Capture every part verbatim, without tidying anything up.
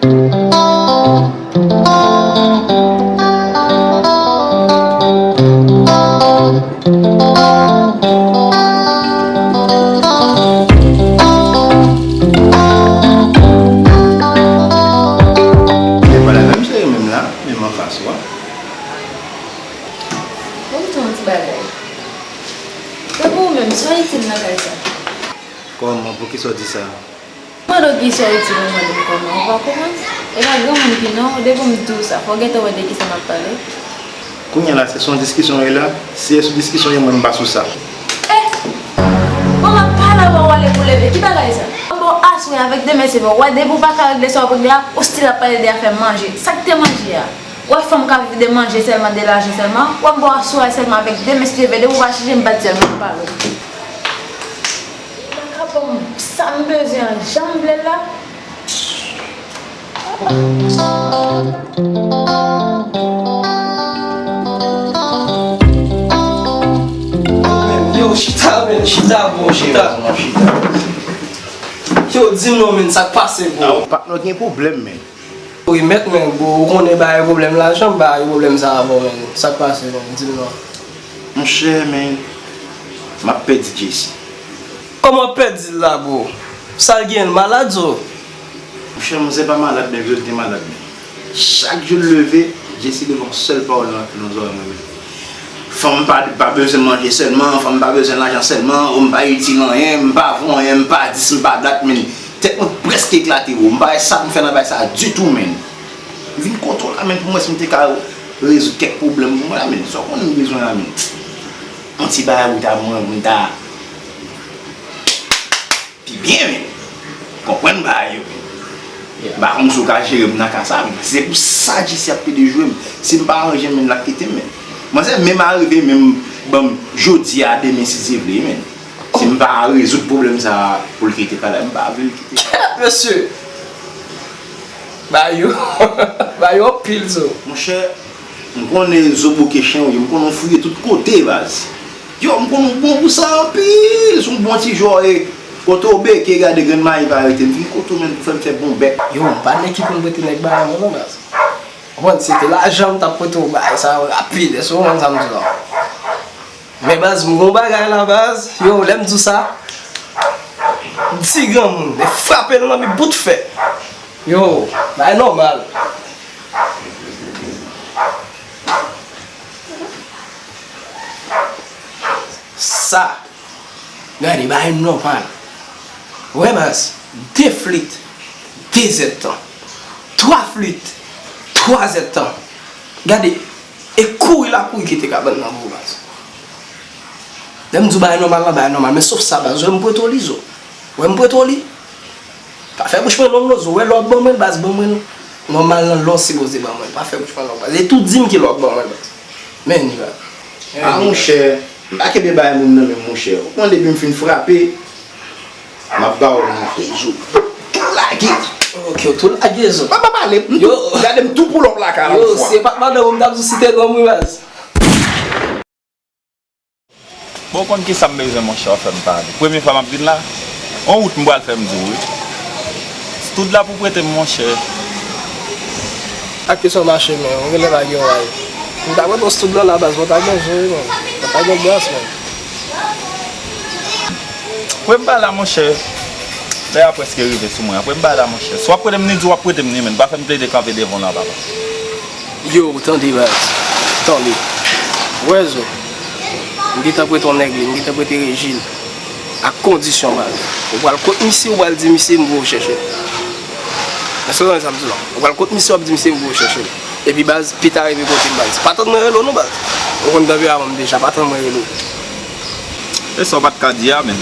Men pa la menm cheri menm la, menm anfas ou a. Ban m di w yon ti bagay. Tankou ou menm, sa w itil nan kay sa? Kòman? Poukisa w di sa? Mande w kisa w itil, ou mande m kòman. Ou pa konprann? E pa granmoun ki non, depi m di w sa, fò w gentan wè de kisa m ap pale. Kounye a la, se sou yon diskisyon w ye la? Si e sou diskisyon w ye, mwen m pa sou sa. Eh! Bon, m ap pale avè w, w ale pou leve. Ki bagay sa? Bon, aswè avèk demen se bon. W wè depi w pa ka regle sa w ap regle a, ou still ap pale de afè manje. Sa k te manje a? W wè fanm ka viv de manje sèlman, de lajan sèlman? W ap bon aswè sèlman avèk demen si Dye vle, depi w pa chanje m bat zèl, m ap pale. Ou pa ka ban m sa m bezwen an jan m vle l la? Yo, chita, men, chita, bro, chita. Yo, di m non, men, sa k pase, bro? Patnè w gen pwoblèm, men. Wi, mèt, men, bro, ou konnen bagay pwoblèm lajan, m pa gen pwoblèm sa avè w, men. Sa k pase, men? Di m non. Monchè, men, m ap pèdi Jessy. Kòman w ap pèdi l la, bro? Sa l gen, l malad, zo? Monchè, manzè pa malad, men vle l te malad, men. Chak jou l leve, Jessy leve yon sèl pawòl nan, nan zòrèy mwen, men. Fanm pa, pa bezwen manje sèlman, fanm pa bezwen lajan sèlman, o m pa itil anyen, m pa vo anyen, m pa dis, m pa dat, men. Tèt mwen prèske eklate, bro. M pa wè sa pou m fè nan bagay sa ditou, men. M vin kote w la, men, pou m wè si m te ka rezoud kèk pwoblèm pou mwen la, men. Sa w konnen m bezwen la, men. Yon ti bagay pou ta mwen, pou m ta pi byen, men. Konprann bagay yo, men. M pa konn si w ka jere m nan ka sa, men. Se pou sa Jessy ap plede jwe m. Si m pa ranje m, men, l ap kite m, men. Manzè menm arive, menm ban m jodi a, demen, si Dye vle, men. Si m pa rezoud pwoblèm sa a pou l kite kay la, m pa vle l kite. Mesye! Ba yo, ba yo anpil zo. Monchè, m konnen zo bouke chen w ye, m konnen w fouye tout kote, baz. Yo, m konnen w bon pou sa anpil, se yon bon ti jwè w ye. Kote w beke, gade grenn mayi pa rete, m vin kote w menm pou fè m fè bon bèk. Yo, m pa nèg ki konn prete nèg bagay mwen non, baz. Ou konprann, si se te lajan m t ap prete w bagay sa yo rapid, èske w konprann sa m di w la? Men baz, m gon bagay la baz, yo, lè m di w sa, m di granmoun, e frape l nan mi bout fè. Yo, bagay nòmal. Sa, gade, bagay nòmal. Wè baz, de flit, de zèdtan. Twa flit, twa zèdtan. Gade, e kouri l ap kouri kite kabann nan pou baz. Lè m di w bagay nòmal la, bagay nòmal. Men sof sa baz, wè m prete w li zo. Wè m prete w li. Pa fè bouch mwen long non zo. Wè lè w ap ban mwen l baz, ban mwen l nòmal nan lè w sipoze ban mwen l. Pa fè bouch mwen long baz. E tou di m ki lè w ap ban mwen l baz. Men ni baz. A monchè, m pa kenbe bagay moun nan menm monchè. Ou konn depi m fin frape, m ap ba w nan afè zo. Tou lage. Ok, ou tou lage zo. Pa pa pale, m tou, gade m tou pull up lakay la yon fwa. Yo, se pa t madanm ou m t ap di w si te granm wi baz. Bon, ou konn kisa m bezwen, monchè, w fè m pale. Premye fwa m ap vin la, on wout m pral fè m di w, wi. Stud la pou prete m, monchè. Ak kesyon mache, men, ou genlè pa gen yon way. M ta prete w stud lan la, baz, mwen ta gen zo, wi, men. Mwen ta gen bras, men. Premye m pale la, monchè. Lè a prèske rive sou mwen. Premye m pale la, monchè. Si w ap prete m ni di w ap prete m ni, men. Pa fè m plede kanpe devan w la, papa. Yo, tande baz. Tande. Wè zo. M gentan prete yon nèg li, m gentan prete Rejil. Ak kondisyon baz. Ou pral kot misye, ou pral di misye m voye w chèche l. Èske w konprann sa m di w la? Ou pral kot misye, w ap di misye m voye w chèche l. Epi baz, pita rive kote m baz. Pa tann mwen rele w non baz. Ou konn tanperaman m deja, pa tann mwen rele w. E sa w pa t ka di a, men.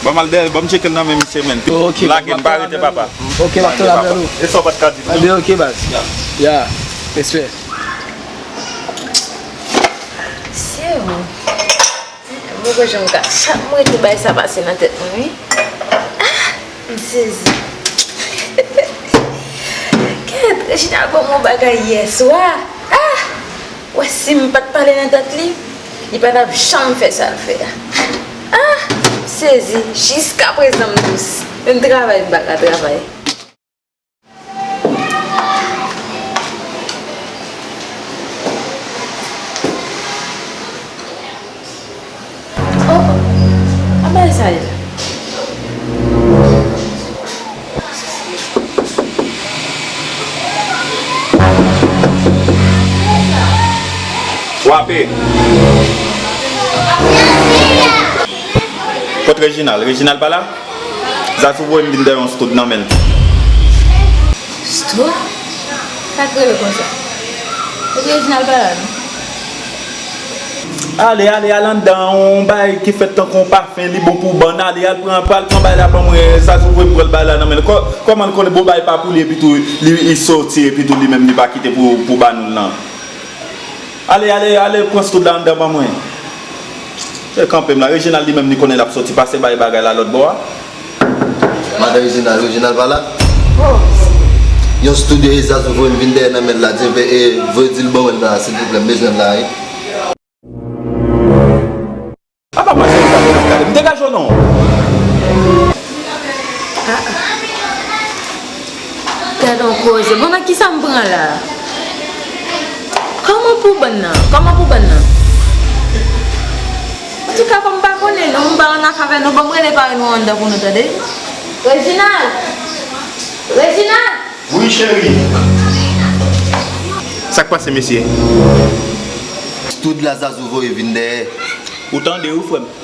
Ban m al dèyè, ban m tcheke l nan men misye, men. Ok, lage m, pa rete, papa. Ok, m ap tann apèl ou. E sa w pa t ka di m non. Ebyen, ok, baz. Ya. Ya. Respè. Se ou. Mwen poko janm ka. Chak mwen tou bay sa pase nan tèt mwen, wi. Ah! M sezi. Kèt, Reginald ban m yon bagay yè swa. Ah! Wè si m pa t pale nan tèt li, li pa t ap janm fè sa l fè a. Ah! M sezi, jiskaprezan m dous. Menm travay m pa ka travay. Frape. Kot Reginald? Reginald pa la? Zazou voye m vin dèyè yon stud nan men l. Stud? Sa k rele konsa? Epi Reginald pa la non. Ale, ale, al anndan, yon bagay ki fèt tankou yon pafen, li bon pou bann. Ale, al pran, al pran bagay la ban mwen, Zazou voye m pran bagay la nan men l. Kò-, kòman l konnen bon bagay pa pou li, epi tou li, li soti, epi tou li menm li pa kite pou, pou ba nou l nan? Ale, ale, ale, pran stud la anndan ban mwen. Se kanpe m la, Reginald li menm li konnen l ap soti pase bay bagay la lòt bò a. Madan Reginald, Reginald pa la? Oh. Yon stud e Zazou voye m vin dèyè nan men l la, di, e, voye di l ban mwen l la, silvouplè, m bezwen l la, wi. Apa mache w gade, gade, m degaje w non. Ah, ah. Gade yon koze. Bon, nan kisa m pran la? Kòman pou bann nan? Kòman pou bann nan? Antouka, kòm m pa konnen non, m pa annafè avè nou, ban m rele pare nou anndan pou nou tande. Reginald! Reginald! Wi, cheri. Sa k pase, mesye? Stud la Zazou voye vin dèyè. Ou tande, wi, frè m.